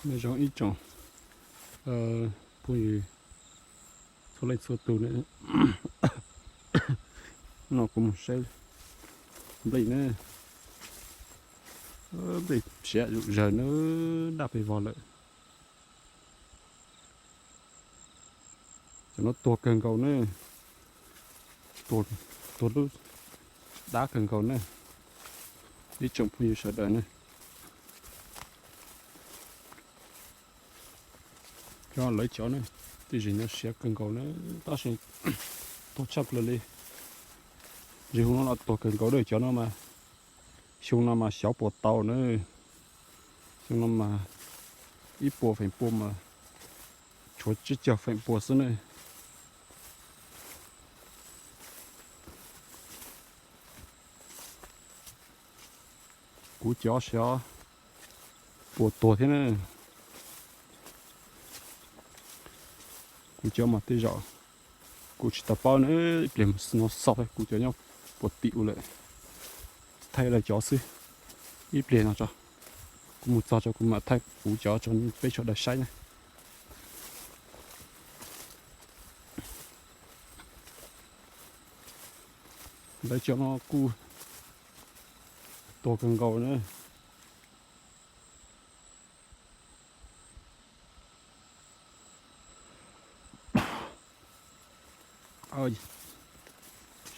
Nyob zoo ib tsoom phooj ywg txhua leej txhua tus na, no kuv mus saib nplej na, nplej siav zom zaws na, daj pes vog lawm. Cov no tuag kawg nkaus na, tuag lub dab kawg nkaus na, ib tsoom phooj ywg sawv daws na. Cov lawv cov na, tej zaum no siav kawg nkaus na, tab sis tuag tshaj plaws li. Zim hu no los tuag kawg nkaus na, cov no mas xyoo no mas xyov puas tau na, xyoo no mas ib puas feem pua mas tshuav tsib caug feem pua xwb na. Kuv cov xyov puas tuag thiab na, kuv cov mas tej zaum kuv tsis tau paub na, ib pliag no xauj kuv cov nyob puas tim ua lawm, thaij lawv cov xwb. Ib pliag no tso, kuv mus txog tso kuv mam thaij kuv cov tso peb sawv daws saib na. Lawv cov no kuj tuag kawg nkaus na.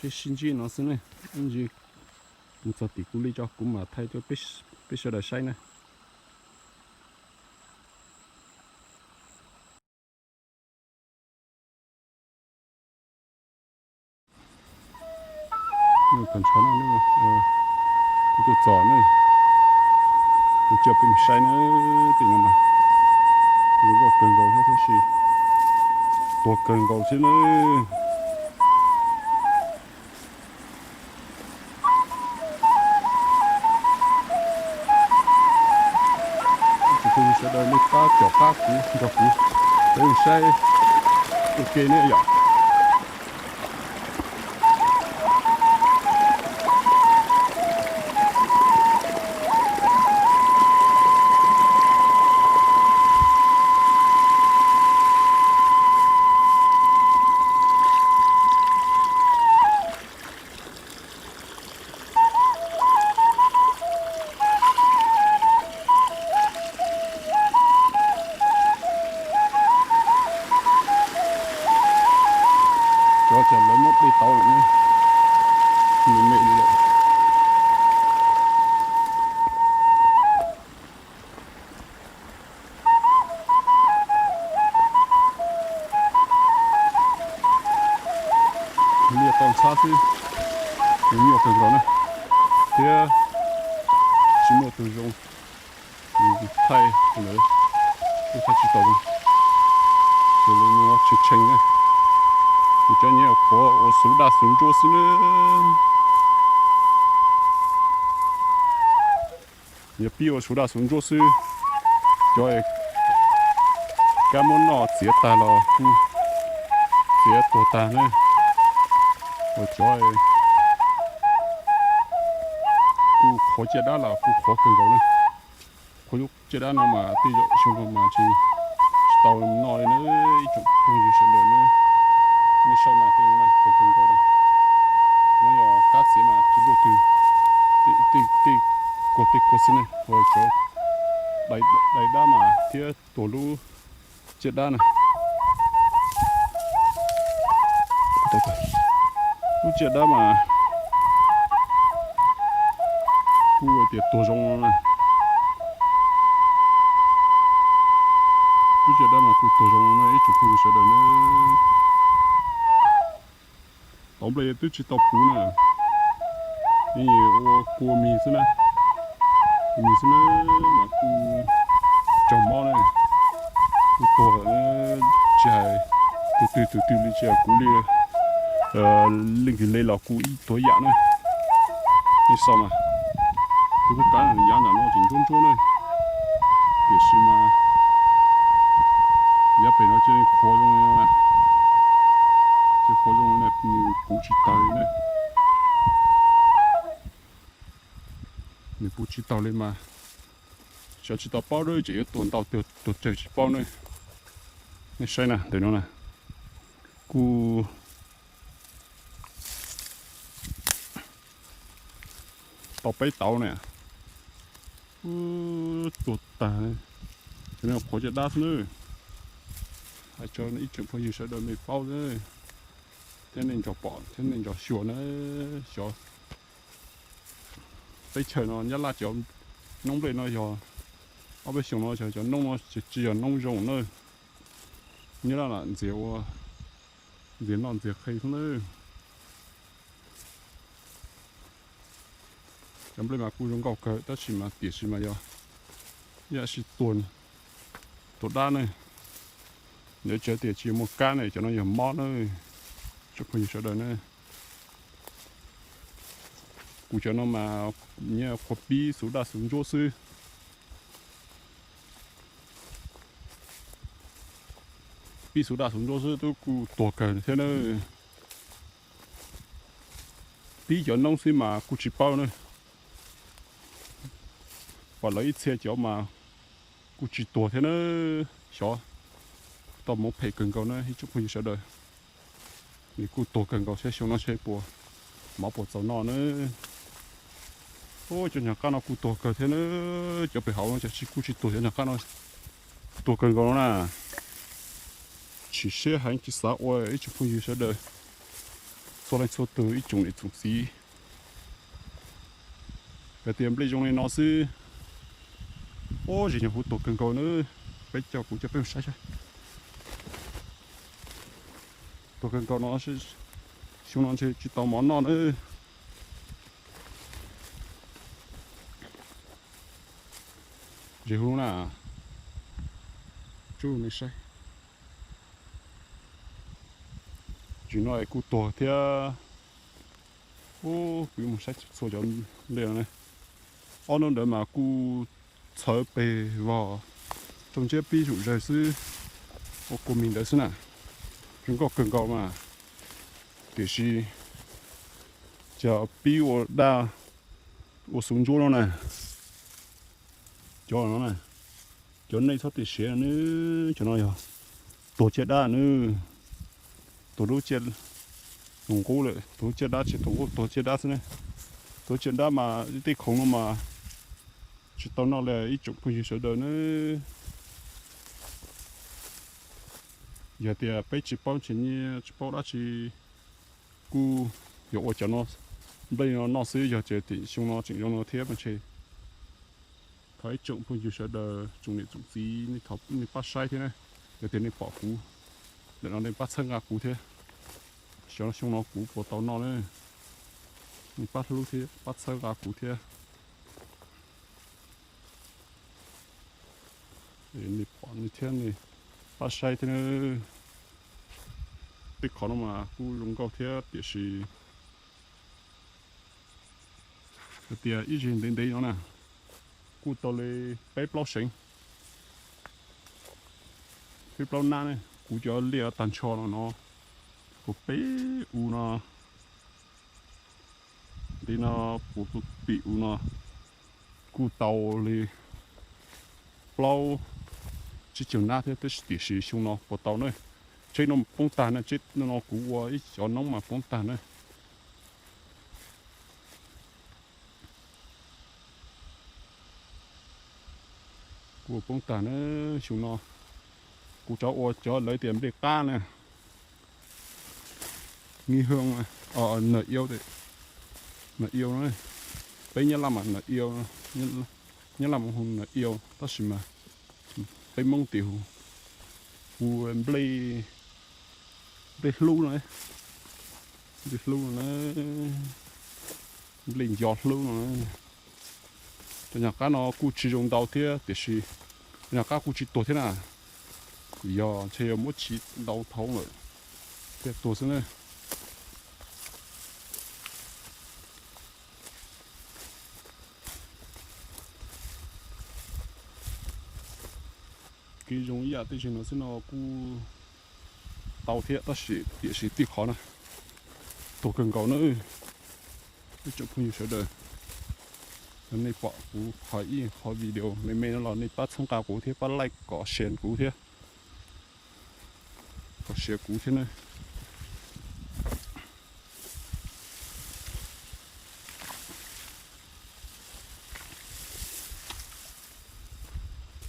Sib sib ntsib no xwb ne, ib ntsis mus txog tim kuv li tso kuv mam thaij rau peb sawv daws saib na. Kuv tuaj txog ne, kuv coj peb mus saib na, tim no mas zoo nkauj kawg nkaus thiab tab sis tuag kawg nkaus thiab na. Ib tsoom phooj ywg sawv daws nej pab caum qab kuv nrog kuv peb mus saib ua ke ne yom. Cov ces lawv muab dej tauv lawm ne, me me li lawm. Liaj tau ntxhab xwb, nws nyuaj kawg nkaus na, thiab tsis muaj tus zoo thaij ntawd, kuj thaij tsis tau. Ces li no tshee tshee na, kuv cov nyiaj qhuav ua xuv daj xuv ntsuab xwb na. Nyiaj pib ua xuv daj xuv ntsuab xwb, cov kab muab noj txiav tag los kuj txiav tuag tag na. Ua cov kuj qhuav caj dab los kuj qhuav kawg nkaus na. Qhuav lub caj dab no mas tej zaum xyoo no mas tsis tau noj li na, ib tsoom phooj ywg sawv daws na. Nej saib mas tej no tuag kawg nkaus na. No yog kab txiav mas tsis luaj twg, tej kuag tej kuag xwb ne, ua cov dai dab mas thiab tuag lub caj dab na. Lub caj dab mas kuj tias tuag zoo no na. Lub caj dab mas kuj tuag zoo no na ib tsoom phooj ywg sawv daws na. Tauv nplej twb tsis tau puv na, ua kua mis xwb na, kua mis xwb na, mas kuj raug mob na, kuj tuag, tsis hais tus twg tus twg li, tsis hais kuv li, leej twg li los kuj ib tuag yam na. Nej xav mas, tus kuj kab yav ntawm no tseem ntsuab ntsuab na, tiam sis mas yav pem no cia li qhuav zoo, cia li qhuav zoo na, nws puv tsis taus li na. Nws puv tsis taus li mas Xyov tsis tau paub dab tseem yuav tuag ntau tuag tsawg tsis paub ne. Nej saib na, ntawm no na, kuj tau peb tauv ne, tuag tag. Cov no qhuav caj dab xwb nawb. Hais tso ib tsoom phooj ywg sawv daws nej paub thiab, nej nrog pom thiab nej nrog xyuas na. Xyov teb chaws no Nyab Laj cov noob nplej no yog ob peb xyoos no yog cov noob no tsis yog noob zoo na. Nyab Laj lam ntxias ua, ntxias noj ntxias qhe xwb na. Cov nplej mas kuj zoo nkauj kawg tab sis mas tiam sis mas yog yam sib tuag, tuag dab ne. Ntawd tsis tias tsis muaj kab ne, cov no yog mob na. Tsoom phooj ywg sawv daws na, kuv cov no mas nyias qhuav pib xuv daj xuv ntsuab xwb. Pib xuv daj xuv ntsuab xwb twb kuj tuag kawg thiab na. Pib cov noob xwb mas kuj tsis paub na. Pom lawv ib txhia cov mas kuj tsis tuag thiab na. Xyov, tau mob phem kawg nkaus na ib tsoom phooj ywg sawv daws. Nws kuj tuag kawg nkaus thiab, xyoo no seb puas, mov puas txaus noj na. Cov nyuag qab no kuj tuag kawg thiab na. Cov pem hauv no cov tsis, kuj tsis tuag, cov nyuag qab no tuag kawg nkaus no na. Chim siab heev tsis xav ua ib tsoom phooj ywg sawv daws, txhua leej txhua tus ib tsoom niam tsoom txiv. Yog tias nplej zoo li no xwb, ub, zim nyuag huv tuag kawg nkaus na. Peb coj kuv coj peb mus saib saib. Tuag kawg nkaus no, xyoo no ntshe tsis tau mov noj na. Zim huv na, tsuj nej saib. Zim no es kuj tuag thiab. Ub, kuv yuav mus saib txhua cov nplej no ne. Ob hnub ntawd mas kuj txhawv pes vog, rau ntsiab pib zum zawg xwb, ua kua mis ntawd xwb na. Zoo nkauj kawg nkaus mas, tiam sis cov pib ua daj ua xuv ntsuab no na, cov no na, cov nej txhob tiam siav na, cov no yog tuag ciaj dab na. Tuag lub ciaj, tus nqub lawm, tuag lub ciaj dab tsis tuag nqub, tuag ciaj dab xwb ne. Tuag ciaj dab mas tej khoom no mas tsis tau noj li ib tsoom phooj ywg sawv daws na. Yog tias peb tsis paub ntshe nyias tsis paub dab tsi, kuj yog ua cov no, nplej no noj xwb, yog tias tim xyoo no tseem zoo no thiab mas ntshe thov ib tsoom phooj ywg sawv daws, tsoom niam tsoom txiv, nej pab saib thiab na. Yog tias nej pom kuv lawm no nej pab txhawb nqa kuv thiab. Xyov xyoo no kuv puas tau noj na, nej pab hlub thiab pab txhawb nqa kuv thiab. Nej pom nej thiab nej pab saib thiab na. Tej qhov no mas kuj zoo nkauj thiab tiam sis hais tias ib zeg ntev ntev no na, kuj tau li peb plaub seev, peb plaub nab ne. Kuv cov liaj tag nrho no no, kuv peb u no, ntev no, kuv tus pim u no kuj tau li plaub tsib caug nab thiab, tab sis tiam sis xyoo no puas tau ne. Tsheb no poob tag ne, tsheb no kuv ua ib cov noob mas poob tag ne. Kuv ua poob tag na, xyoo no kuv rov ua cov lawv tias nplej qab na, ngi hwj, na iau, na iau, peb Nyab Laj mas na iau, Nyab Laj mas hu na iau tab sis mas peb Hmoob tias hu, hu nplej, nplej hlub no, nplej hlub no, nplej nco hlub no. Cov nyuag qab no kuj tsis zoo ntau thiab tiam sis cov nyuag qab kuj tsis tuag thiab na. Yog ntshe yog muab tsis ntau thaum lawm thiaj tuag xwb na. Kev zoo ib yam tej zaum no xwb no kuj tau thiab tab sis tiam sis tib qhov na, tuag kawg nkaus na. Ib tsoom phooj ywg sawv daws, Nej pom kuv qhov ib qhov video me me no los nej pab txhawb nqa kuv thiab pab like kom share kuv thiab, kom share kuv thiab na.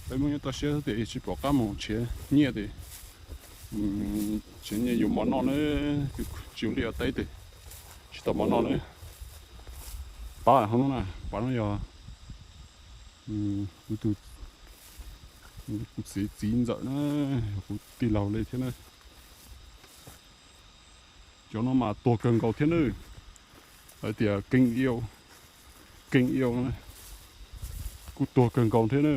Peb Hmoob nyob toj siab tias tsis pom qab mus nrhiav nyiaj tias, nrhiav nyiaj yuav mov noj na, tsis ua liaj ua teb tias tsis tau mov noj na. Pab hauv no na, pab no yog kuv tus, kuv txiv txiv ntxawm na, kuv tij laug li thiab na. Cov no mas tuag kawg nkaus thiab na. Hais tias keej iau, keej iau kuj tuag kawg nkaus thiab na.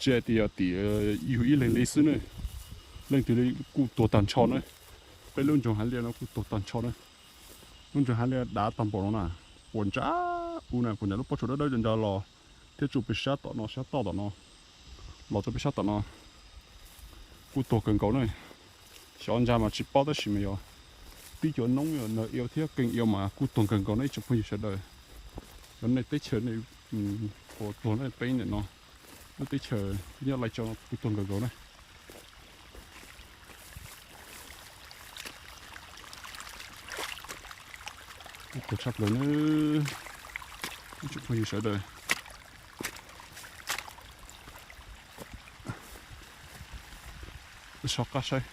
Tsis hais tias tias yug ib leeg li xwb na, leej twg li kuj tuag tag nrho na. Peb lub nroog Hav Liaj no kuj tuag tag nrho na. Lub nroog Hav Liaj dav tag npaum no na, puas ntsa u na, puas ntsa lub pob tsuas dawb dawb nrag los thiab tsuas pem sab tom no, sab toj tom no, los rau peb sab tom no kuj tuag kawg nkaus na. Xyov ntsa mas tsis paub tab sis mas yog tib cov noob nag iau thiab keej iau mas kuj tuag kawg nkaus na ib tsoom phooj ywg sawv daws. Cov nej teb chaws nej puas tuag na, peb ntawm no lub teb chaws nyob Lai Châu no kuj tuag nkaus nkaus na. Kuj tuag tshaj plaws na ib tsoom phooj ywg sawv daws. Soj qab saib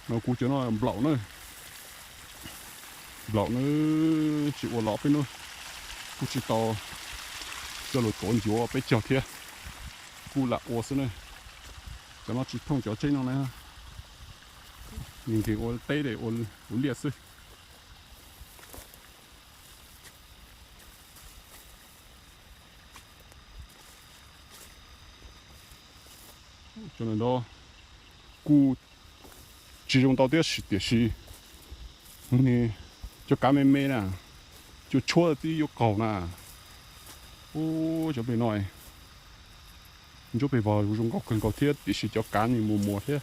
no kuv cov no nplaum na, nplaum na, tsis ua los peb hnub kuj tsis tau coj los tuav ncuav peb cog thiab, kuj lam ua xwb na. Cov no tsis thooj cov tseeb no na, nws nkees ua teb ua liaj xwb. Cov no kuj tsis zoo ntau thiab tiam sis cov kav me me na, cua tshuab twb yuav qaug na. Ub, cov pem no ntsuab pem vog zoo nkauj kawg nkaus thiab tiam sis cov kav nws muas muas thiab,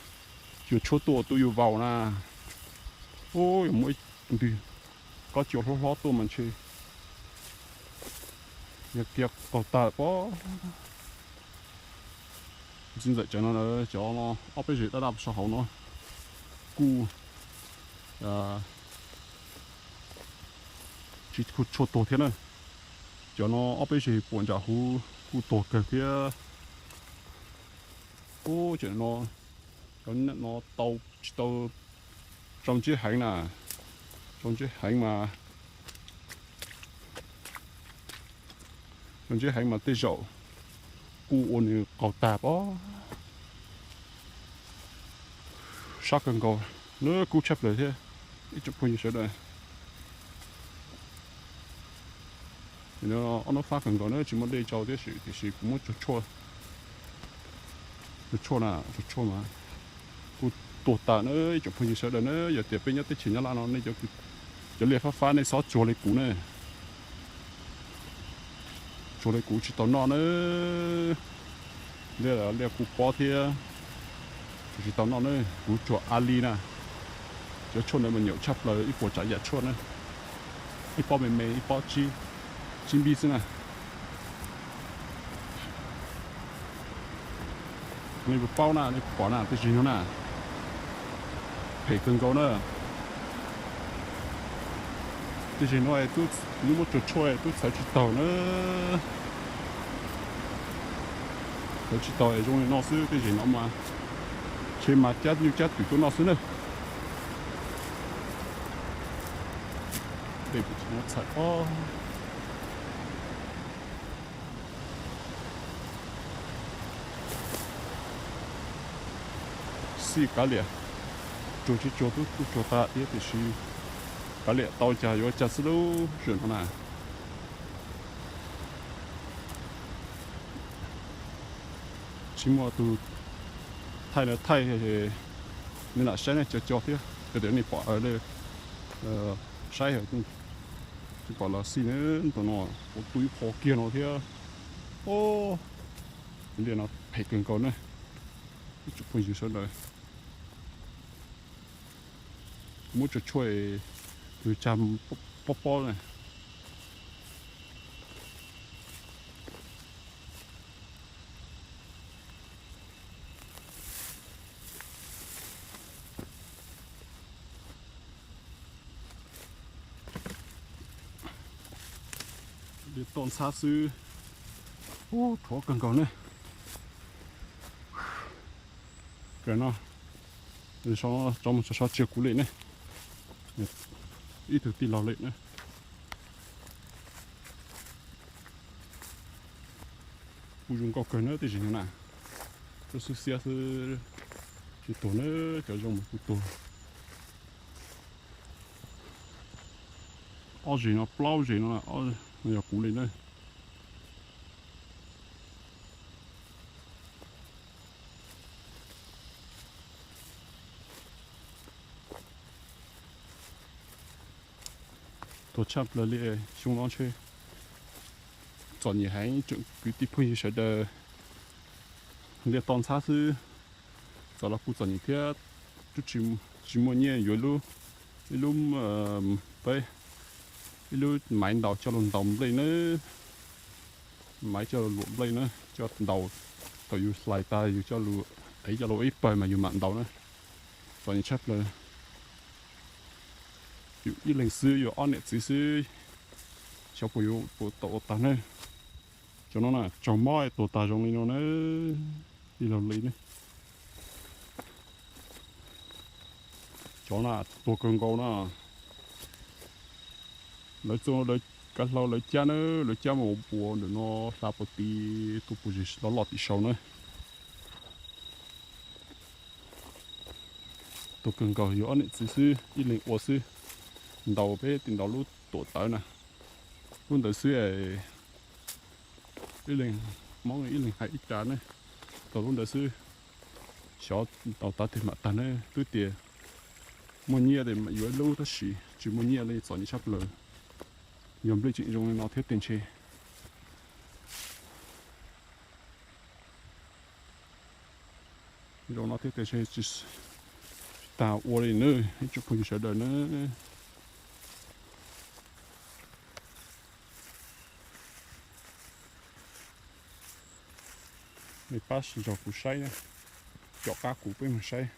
cua tshuab tuaj twb yuav vau na. Ub, yuav muaj ib ntwg kob cua hlob hlob tuaj mas ntshe yog kiag qaug tag pob. Txiv ntxawm cov no, cov no ob peb zeg daj daj saum hauv no kuj tsis tshuav tuag thiab na. Cov no ob peb zeg puas ntsam huv kuj tuag kawg thiab. Ub, cov no, cov no tau tsis tau rau ntsib heev na, rau ntsib heev mas, rau ntsib heev mas tej zaum kuj ua nws qaug tag pob. Sab kawg nkaus, lub kub tshaj plaws thiab ib tsoom phooj ywg sawv daws. Ob hnub fab kawg nkaus na tsis muaj dej rau thiab tiam sis kuv muab tsuag tshuaj na, tsuag tshuaj mas kuj tuag tas na ib tsoom phooj ywg sawv daws na. Yog tias peb nyob teb chaws Nyab Laj no nej cov liaj fab fab nej xob tsuag li kuv na. Tsuag li kuv tsis tau noj na. Liaj, liaj kuj pob thiab, tsis tau noj na. Kuv tsuag a li na. Cov tshuaj ntawd mas nyaum tshaj plaws ib puas tsav yam tshuaj na. Ib pob me me ib pob tsib npib xwb na. Nej puas paub na, nej puas pom na, tej zig no na, phem kawg nkaus na. Tej zig no kuv muab tsuag tshuaj tub txhawv tsis taus na. Txhawv tsis taus zoo li no xwb, tej zig no mas ntshe mas cab nyuj cab twm tuaj noj xwb na. Dej puas tsis muab txhawv pob. Xij kav liam, tsuag tsis tsuag tub kuj tsuag tas thiab tiam sis kav liam tau cas yuav cas xwb lub zem no na. Tsis muaj tus thaij no thaij, nej lam saib nej co co thiab yog tias nej pom, saib, nej pom los xij na, tus no ua tub ib qho kiag no thiab. Liaj no phem kawg nkaus na, ib tsoom phooj ywg sawv daws. Kuv muab tsuag tshuaj, tus tsag pob pob na. Toj ntxhab xwb, rhuav kawg nkaus ne. Kawg no, tso mus tso so tsis yog kuv li ne, ib tug tij laug li na. Kuj zoo nkauj kawg na tej zim no na, tub xwb xiab xwb, tsis tuag na, cov zoo mas kuj tuag. Ob zim no plaub zim no, yog kuv li na. Tuag tshaj plaws li xyoo no ntshe. Txom nyem heev tsoom kwv tij phooj ywg sawv daws, liaj toj ntxhab xwb, txom los kuj txom nyem thiab, tsis muaj nyiaj yuav ib lub, peb, ib lub maiv ntaus coj los ntaus nplej na, maiv coj los luam nplej na, coj ntaus, thaum yus hlais tag yus coj los, ev coj los ua ib pawg mas yus mam ntaus na. Txom nyem tshaj plaws. Yus ib leeg xwb, yus ob niam txiv xwb, xyov puas yuav puas tau ua tag ne. Cov no na tsaug mob tuag tag zoo li no na, tij laug li ne. Cov na tuag kawg nkaus na. Lawv txua lawv kav hlau lawv cab na, lawv cab mus ua pua ntawm no, hla puag tim tuaj puag zem loj loj tim saud na. Tuag kawg nkaus, yus ob niam txiv xwb, ib leeg ua xwb, ntaus peb tim ntaus lub tuam tawv na, lub ntawd xwb. Ib leeg, Hmoob ib leeg hais ib rab ne, tau lub ntawd xwb. Xyov tau tav twg mam tag ne, twb tias muaj nyiaj ces yuav ib lub tab sis tsis muaj nyiaj li, txom nyem tshaj plaws. Yog nplej tseem zoo li no thiab tes ntshe zoo no thiab tes ntshe tsis tas ua li na, ib tsoom phooj ywg sawv daws na. Nej pab nrog kuv saib na, caum qab kuv peb mus saib.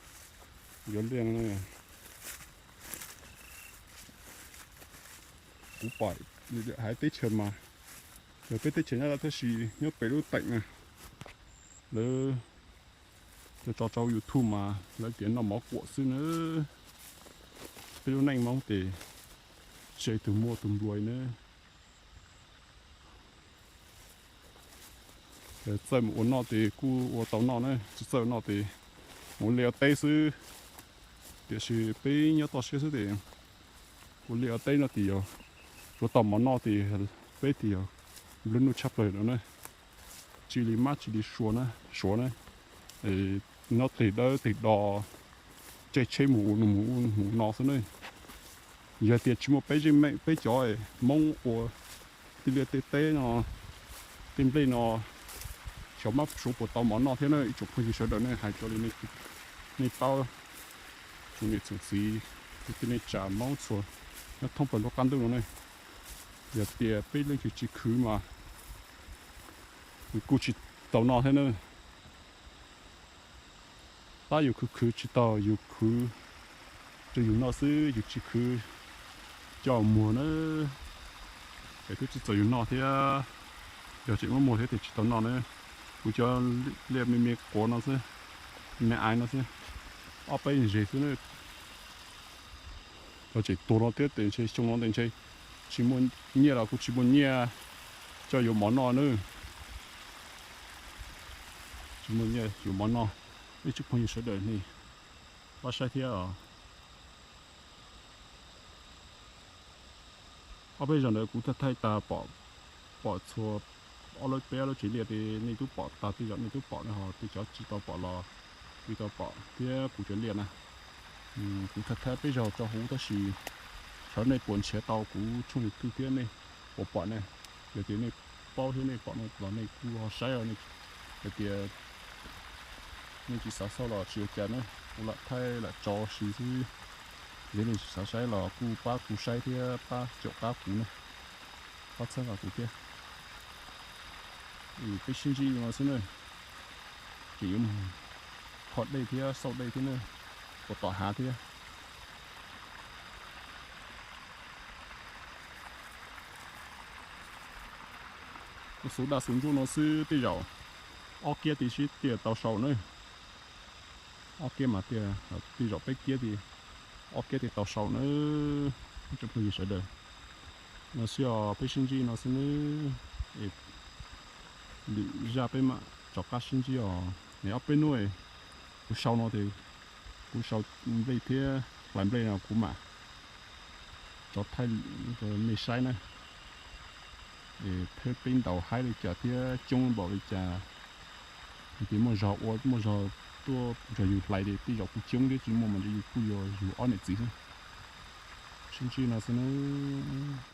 Yuav liaj no, kuv pom haiv teb chaws mas yog peb teb chaws nyob tab sis nyob pem lub teem na, lawv tso rau YouTube mas lawv tias noj mov kuam xwb na. Peb lub neej Hmoob ces tsis tus muaj tus nplua na. Txawj mus ua noj ces kuj ua tau noj na, tsis txawj ua noj ces mus ua liaj ua teb xwb. Tiam sis peb nyob toj siab xwb ces ua liaj ua teb no ces yog tsuav tau mov noj ces peb ces yog nplua nuj tshaj plaws no na. Tsis li mab tsis li suav na, suav na, nyob teg dawb teg do, caij tsheb mus mus mus no xwb ne. Yog tias tsis muaj peb zeej meem peb cov Hmoob ua tej liaj tej teb no, tej nplej no, xyov mab suav puas tau mov noj thiab na. Ib tsoom phooj ywg sawv daws nej hais rau li nej paub, tsoom niam tsoom txiv, tej neej tsa Hmoob txhua nyob thoob plaws lub qab ntuj no ne. Yog tias peb leej twg tsis khwv mas yus kuj tsis tau noj thiab na. Tab yus khwv khwv tsis tau, yus khwv rau yus noj xwb, yus tsis khwv coj muag na, es twb tsis txaus yus noj thiab. Yog tseem muab muag thiab ces tsis tau noj na. Kuv cov liaj me me quav no xwb, me aiv no xwb, ob peb ze xwb na. Cov tseem tuag no thiab ces ntshe xyoo no ces ntshe tsis muaj nyiaj los kuj tsis muaj nyiaj coj yuav mov noj na. Tsis muaj nyiaj yuav mov noj. Ib tsoom phooj ywg sawv daws nej pab saib thiab os. Ob peb zaug ntawd kuv thaij thaij tag pom, pom txhua ob lub peb ob lub tsev liaj ces nej twb pom tag, tej zaum nej twb pom ne, ho tej cov tsis tau pom los kuj tau pom thiab kuv cov liaj na. Kuv thaij thaij peb zaug rau hauv tab sis xyov nej puas nrhiav tau kuv tshooj YouTube thiab nej puas pom ne. Yog tias nej paub thiab nej pom no los nej kuj ho saib os. Hais tias nej tsis xav xauj los tsis ua cas na, kuv lam thaij lam tso si xwb. Yog nej tsis xav saib los kuj pab kuv saib thiab pab caum qab kuv na, pab txhawb nqa kuv thiab. Peb sib ntsib no xwb na, tseem yuav mus kho dej thiab xauj dej thiab na, puas tom hav thiab. Xub daj xub ntsuab no xwb tej zaum ob kiab tib si thiaj tau sau na. Ob kiab mas thiaj, tej zaum peb kiab tib, ob kiab thiaj tau sau na. Tsoom phooj ywg sawv daws, no xwb os, peb sib ntsib no xwb nawb. Lwm zaj peb mam rov qab sib ntsib os. Ob peb hnub kuv sau no ces kuv sau nplej thiab hlais nplej no kuv mam rov thaij nej saib na. Peb, peb ntaus haib li cas thiab coob npaum li cas, ces muaj zog ua, muaj zog tuaj nrog yus hlais ces tej zaum kuj coob thiab, tsis muaj mas yus kuj yog yus ob niam txiv xwb. Sib ntsib no xwb nawb.